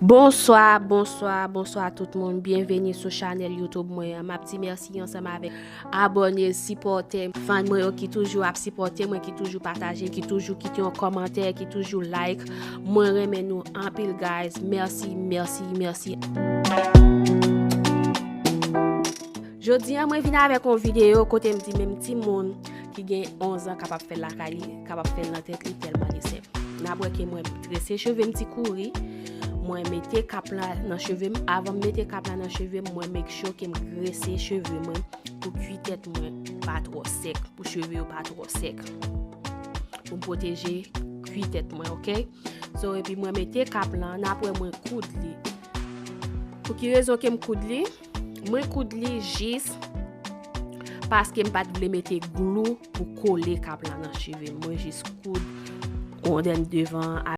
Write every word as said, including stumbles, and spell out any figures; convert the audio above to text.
Bonswa, bonswa, bonswa tout moun. Byenveni sou chanèl YouTube mwen an. M ap di mèsi ansanm avèk abòne, sipòtè, fan mwen yo ki toujou ap sipòte mwen, ki toujou pataje, ki toujou kite yon kòmantè, ki toujou like. Mwen renmen nou anpil, guys. Mèsi, mèsi, mèsi. Jodi a, mwen vin avèk yon videyo kote m di menm timoun ki gen onz an kapab fè l lakay li, kapab fè l nan tèt li, tèlman li senp. N ap wè ke mwen trese cheve m ti kouri, mwen mete kap la nan cheve m. Avan m mete kap la nan cheve m, mwen make sure ke m grese cheve mwen pou kwi tèt mwen pa twò sèk, pou cheve yo pa twò sèk. Pou m pwoteje kwi tèt mwen, oke? So, epi mwen mete kap lan, n ap wè mwen koud li. Pou ki rezon ke m koud li? Mwen koud li jis paske m pa t vle mete glou pou kole kap lan nan cheve m. Mwen jis koud konnen devan an